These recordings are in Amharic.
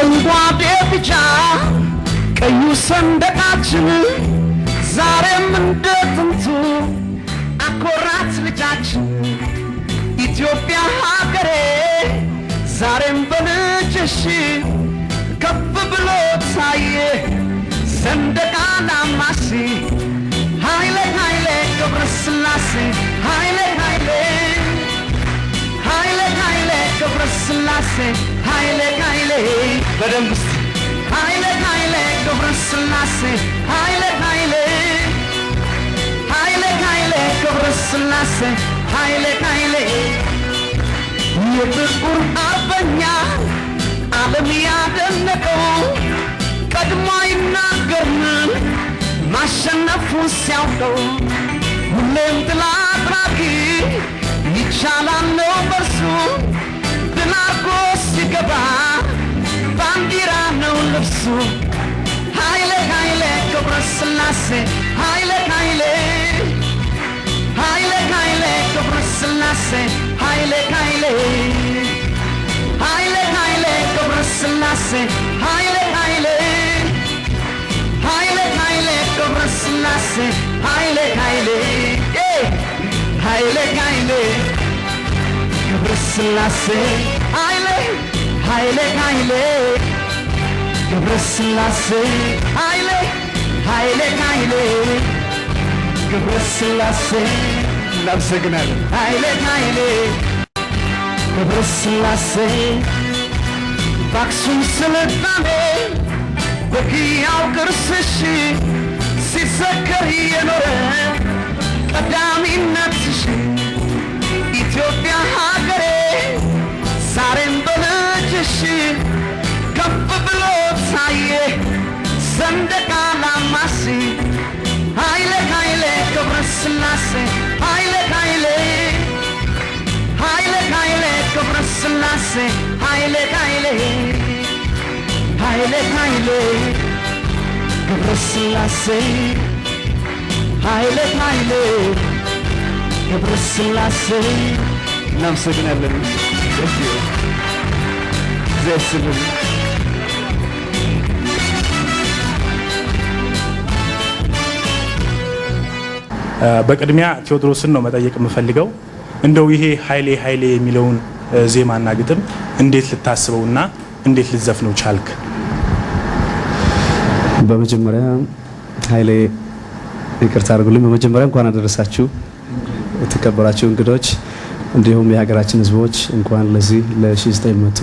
አረንጓዴ ቢጫ ቀዩ ሰንደቃችን ዛሬም እንደ ጥንቱ አኮራት ልጃችን። ኢትዮጵያ ሀገሬ ዛሬም በልጅሽ ከፍ ብሎ ታየ ሰንደቅ ዓላማሽ። ኃይሌ ኃይሌ ገብረ ሥላሴ፣ ኃይሌ ኃይሌ፣ ኃይሌ ኃይሌ ገብረ ሥላሴ፣ ኃይሌ ኃይሌ። በደንብ እስቲ፣ ኃይሌ ኃይሌ ገብረ ሥላሴ፣ ኃይሌ ኃይሌ፣ ኃይሌ ኃይሌ ገብረ ሥላሴ፣ ኃይሌ ኃይሌ። የጥቁር አርበኛ ዓለም ያደነቀው ቀድሞ አይናገርም ማሸነፉን ሲያውቀው፣ ሁሌም ድል አድራጊ ይቻላል ነው በርሱ፣ ድል አድርጎ ሲገባ ባንዲራ ነው ልብሱ። ኃይሌ ኃይሌ ገብረ ሥላሴ፣ ኃይሌ ኃይሌ፣ ኃይሌ ኃይሌ ገብረ ሥላሴ፣ ኃይሌ ኃይሌ፣ ኃይሌ ኃይሌ ገብረ ሥላሴ፣ ኃይሌ ኃይሌ፣ ኃይሌ ኃይሌ ገብረ ሥላሴ፣ ኃይሌ ኃይሌ፣ ኃይሌ ኃይሌ ገብረ ሥላሴ፣ ኃይሌ ኃይሌ ኃይሌ ገብረ ሥላሴ፣ ኃይሌ ኃይሌ ኃይሌ ገብረ ሥላሴ። እናመሰግናለን። ኃይሌ ኃይሌ ገብረ ሥላሴ። በአክሱም ስልጣኔ በሕያው ቅርስሽ ሲዘከር የኖረ ቀዳሚነትሽ፣ ኢትዮጵያ ሀገሬ ዛሬም በልጅሽ ከፍ ብሎ ታየ ሰንደቅ ዓላማሽ። ኃይሌ ኃይሌ ገብረ ሥላሴ፣ ኃይሌ ኃይሌ፣ ኃይሌ ኃይሌ ገብረ ሥላሴ፣ ኃይሌ ኃይሌ፣ ኃይሌ ኃይሌ ገብረ ሥላሴ፣ ኃይሌ ኃይሌ ገብረ ሥላሴ። እናመሰግናለን። እግዚአብሔር ይስጥልን። በቅድሚያ ቴዎድሮስን ነው መጠየቅ የምፈልገው። እንደው ይሄ ኃይሌ ኃይሌ የሚለውን ዜማና ግጥም እንዴት ልታስበውና እንዴት ልትዘፍነው ቻልክ? በመጀመሪያ ኃይሌ፣ ይቅርታ አድርጉልኝ። በመጀመሪያ እንኳን አደረሳችሁ የተከበራችሁ እንግዶች፣ እንዲሁም የሀገራችን ሕዝቦች፣ እንኳን ለዚህ ለ1994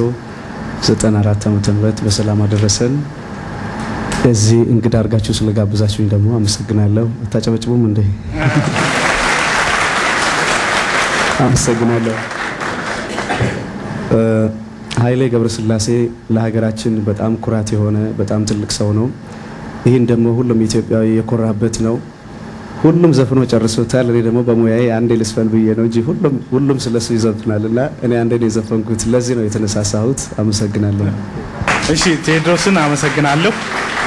ዓመተ ምህረት በሰላም አደረሰን። እዚህ እንግዳ አድርጋችሁ ስለጋበዛችሁኝ ደግሞ አመሰግናለሁ። አታጨበጭቡም እንዴ? አመሰግናለሁ። ኃይሌ ገብረስላሴ ለሀገራችን በጣም ኩራት የሆነ በጣም ትልቅ ሰው ነው። ይህን ደግሞ ሁሉም ኢትዮጵያዊ የኮራበት ነው። ሁሉም ዘፍኖ ጨርሶታል። እኔ ደግሞ በሙያዬ አንዴ ልስፈን ብዬ ነው እንጂ ሁሉም ስለሱ ይዘፍናል እና እኔ አንዴ ነው የዘፈንኩት። ለዚህ ነው የተነሳሳሁት። አመሰግናለሁ። እሺ፣ ቴዎድሮስን አመሰግናለሁ።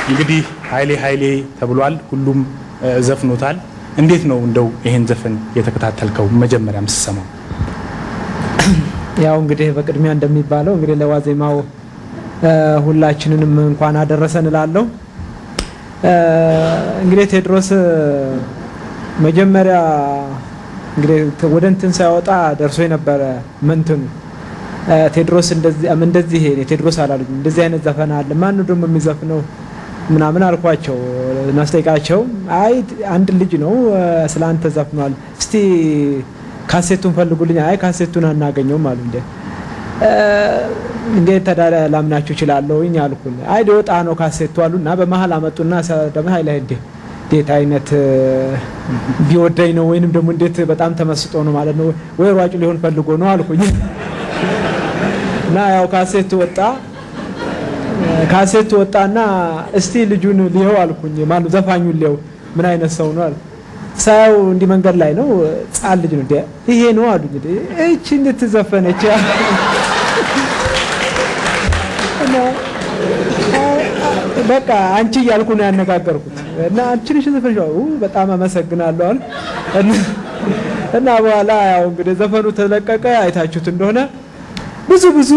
እንግዲህ ኃይሌ ኃይሌ ተብሏል፣ ሁሉም ዘፍኖታል። እንዴት ነው እንደው ይሄን ዘፈን የተከታተልከው መጀመሪያም ስሰማው? ያው እንግዲህ በቅድሚያ እንደሚባለው እንግዲህ ለዋዜማው ሁላችንንም እንኳን አደረሰን እላለሁ። እንግዲህ ቴዎድሮስ መጀመሪያ እንግዲህ ወደ እንትን ሳይወጣ ደርሶ የነበረ ምንትኑ ቴዎድሮስ እንደዚህ ቴዎድሮስ አላሉኝ፣ እንደዚህ አይነት ዘፈን አለ፣ ማን ነው ደግሞ የሚዘፍነው ምናምን አልኳቸው። ናስጠይቃቸው አይ አንድ ልጅ ነው ስለ አንተ ዘፍኗል፣ እስቲ ካሴቱን ፈልጉልኝ። አይ ካሴቱን አናገኘውም አሉ። እንዴ እንዴት ተዳለ ላምናችሁ እችላለሁኝ አልኩኝ። አይ ሊወጣ ነው ካሴቱ አሉና በመሀል አመጡና ደግሞ ኃይለ እንዴ እንዴት አይነት ቢወደኝ ነው ወይንም ደግሞ እንዴት በጣም ተመስጦ ነው ማለት ነው ወይ ሯጭ ሊሆን ፈልጎ ነው አልኩኝ። እና ያው ካሴቱ ወጣ፣ ካሴቱ ወጣና እስቲ ልጁን ሊየው አልኩኝ። ማነው ዘፋኙን ሊየው፣ ምን አይነት ሰው ነው አለ። ሳየው እንዲህ መንገድ ላይ ነው፣ ሕፃን ልጅ ነው። እንዴ ይሄ ነው አሉኝ። እንዴ እቺ እንዴት ዘፈነች? እና በቃ አንቺ እያልኩ ነው ያነጋገርኩት። እና አንቺ ነሽ ዘፈንሽው? በጣም አመሰግናለሁ አለ። እና በኋላ ያው እንግዲህ ዘፈኑ ተለቀቀ። አይታችሁት እንደሆነ ብዙ ብዙ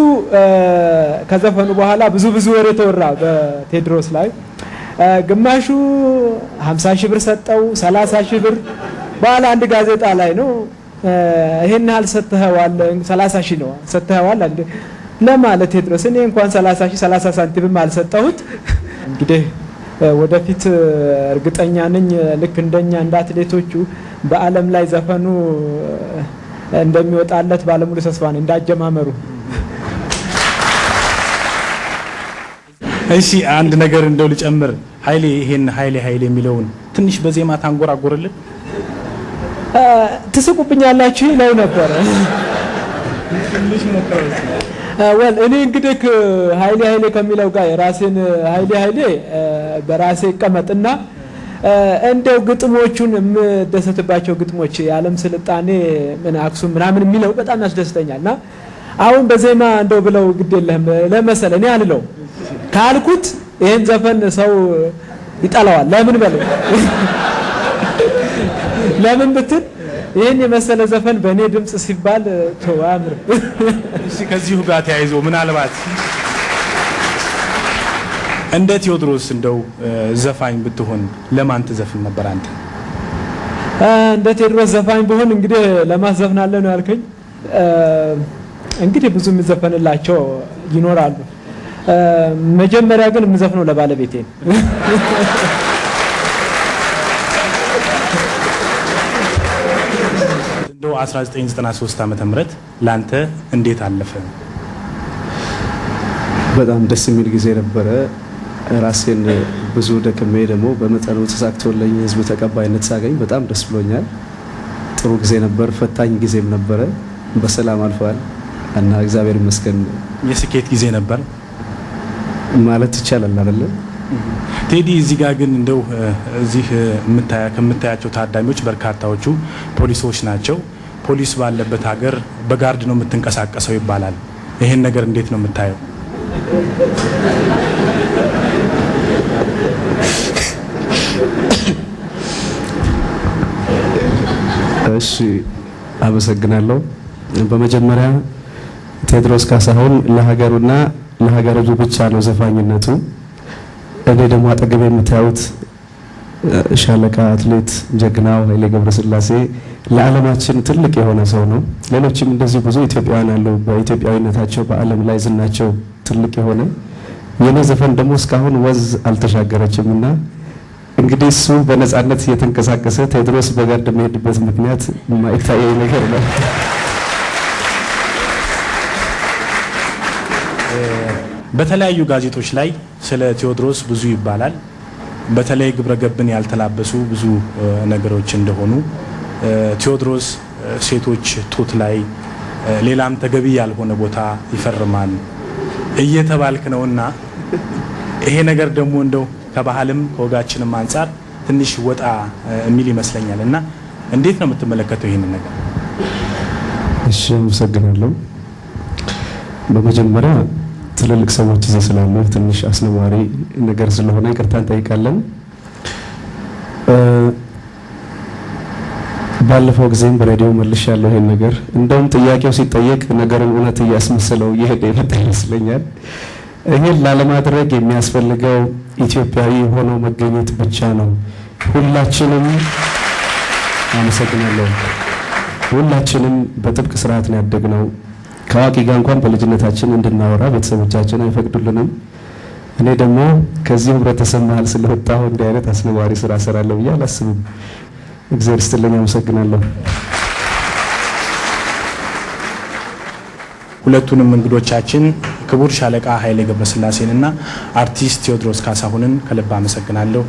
ከዘፈኑ በኋላ ብዙ ብዙ ወሬ ተወራ በቴድሮስ ላይ። ግማሹ 50 ሺህ ብር ሰጠው፣ 30 ሺህ ብር። በኋላ አንድ ጋዜጣ ላይ ነው ይሄን ያህል ሰጥተኸዋል፣ 30 ሺህ ነው ሰጥተኸዋል አንድ ለማለት ቴድሮስ እኔ እንኳን 30 ሺህ 30 ሳንቲምም አልሰጠሁት። እንግዲህ ወደፊት እርግጠኛ ነኝ ልክ እንደኛ እንደ አትሌቶቹ በዓለም ላይ ዘፈኑ እንደሚወጣለት ባለሙሉ ተስፋ ነኝ እንዳጀማመሩ። እሺ አንድ ነገር እንደው ልጨምር። ኃይሌ ይሄን ኃይሌ ኃይሌ የሚለውን ትንሽ በዜማ ታንጎራጎርልን። ትስቁብኛላችሁ ይለው ነበር። ወል እኔ እንግዲህ ኃይሌ ኃይሌ ከሚለው ጋር የራሴን ኃይሌ ኃይሌ በራሴ ይቀመጥና እንደው ግጥሞቹን የምደሰትባቸው ግጥሞች የዓለም ስልጣኔ ምን አክሱም ምናምን የሚለው በጣም ያስደስተኛልና አሁን በዜማ እንደው ብለው ግድ የለህም ለመሰለ እኔ አልለው ካልኩት ይሄን ዘፈን ሰው ይጠላዋል። ለምን በለው ለምን ብትል ይሄን የመሰለ ዘፈን በእኔ ድምጽ ሲባል ተው አያምርም። እሺ ከዚሁ ጋር ተያይዞ ምናልባት እንደ ቴዎድሮስ እንደው ዘፋኝ ብትሆን ለማን ትዘፍን ነበር አንተ? እንደ ቴዎድሮስ ዘፋኝ ብሆን እንግዲህ ለማዘፍናለሁ ነው ያልከኝ። እንግዲህ ብዙ የሚዘፈንላቸው ይኖራሉ። መጀመሪያ ግን የምዘፍነው ለባለቤቴ ነው። እንደው 1993 ዓመተ ምህረት ላንተ እንዴት አለፈ? በጣም ደስ የሚል ጊዜ ነበረ። ራሴን ብዙ ደክሜ ደግሞ በመጠኑ ተሳክቶልኝ ህዝብ ተቀባይነት ሳገኝ በጣም ደስ ብሎኛል። ጥሩ ጊዜ ነበር፣ ፈታኝ ጊዜም ነበረ። በሰላም አልፏል እና እግዚአብሔር ይመስገን። የስኬት ጊዜ ነበር ማለት ይቻላል አይደለ? ቴዲ እዚህ ጋር ግን እንደው እዚህ ከምታያቸው ታዳሚዎች በርካታዎቹ ፖሊሶች ናቸው። ፖሊስ ባለበት ሀገር በጋርድ ነው የምትንቀሳቀሰው ይባላል። ይሄን ነገር እንዴት ነው የምታየው? እሺ አመሰግናለሁ። በመጀመሪያ ቴዎድሮስ ካሳሁን ለሀገሩና ለሀገሩ ብቻ ነው ዘፋኝነቱ። እኔ ደግሞ አጠገቤ የምታዩት ሻለቃ አትሌት ጀግናው ኃይሌ ገብረስላሴ ለዓለማችን ትልቅ የሆነ ሰው ነው። ሌሎችም እንደዚህ ብዙ ኢትዮጵያውያን አሉ በኢትዮጵያዊነታቸው በዓለም ላይ ዝናቸው ትልቅ የሆነ። የኔ ዘፈን ደግሞ እስካሁን ወዝ አልተሻገረችምና እንግዲህ እሱ በነፃነት እየተንቀሳቀሰ ቴዎድሮስ በጋርድ የሚሄድበት ምክንያት የማይታየኝ ነገር ነው። በተለያዩ ጋዜጦች ላይ ስለ ቴዎድሮስ ብዙ ይባላል። በተለይ ግብረ ገብን ያልተላበሱ ብዙ ነገሮች እንደሆኑ ቴዎድሮስ ሴቶች ጡት ላይ ሌላም ተገቢ ያልሆነ ቦታ ይፈርማል እየተባልክ ነውና ይሄ ነገር ደግሞ እንደው ከባህልም ከወጋችንም አንፃር ትንሽ ወጣ የሚል ይመስለኛል እና እንዴት ነው የምትመለከተው ይሄንን ነገር? እሺ አመሰግናለሁ። በመጀመሪያ ትልልቅ ሰዎች እዚህ ስላሉ ትንሽ አስነዋሪ ነገር ስለሆነ ይቅርታ እንጠይቃለን። ባለፈው ጊዜም በሬዲዮ መልሻለሁ ይሄን ነገር። እንደውም ጥያቄው ሲጠየቅ ነገሩን እውነት እያስመሰለው እየሄደ የመጣ ይመስለኛል። ይሄን ላለማድረግ የሚያስፈልገው ኢትዮጵያዊ ሆኖ መገኘት ብቻ ነው። ሁላችንም አመሰግናለሁ። ሁላችንም በጥብቅ ስርዓት ነው ያደግነው። ከአዋቂ ጋር እንኳን በልጅነታችን እንድናወራ ቤተሰቦቻችን አይፈቅዱልንም። እኔ ደግሞ ከዚህ ህብረተሰብ መሃል ስለወጣሁ እንዲህ አይነት አስነዋሪ ስራ እሰራለሁ ብዬ አላስብም። እግዚአብሔር ይስጥልኝ፣ አመሰግናለሁ። ሁለቱንም እንግዶቻችን ክቡር ሻለቃ ኃይሌ ገብረስላሴንና አርቲስት ቴዎድሮስ ካሳሁንን ከልብ አመሰግናለሁ።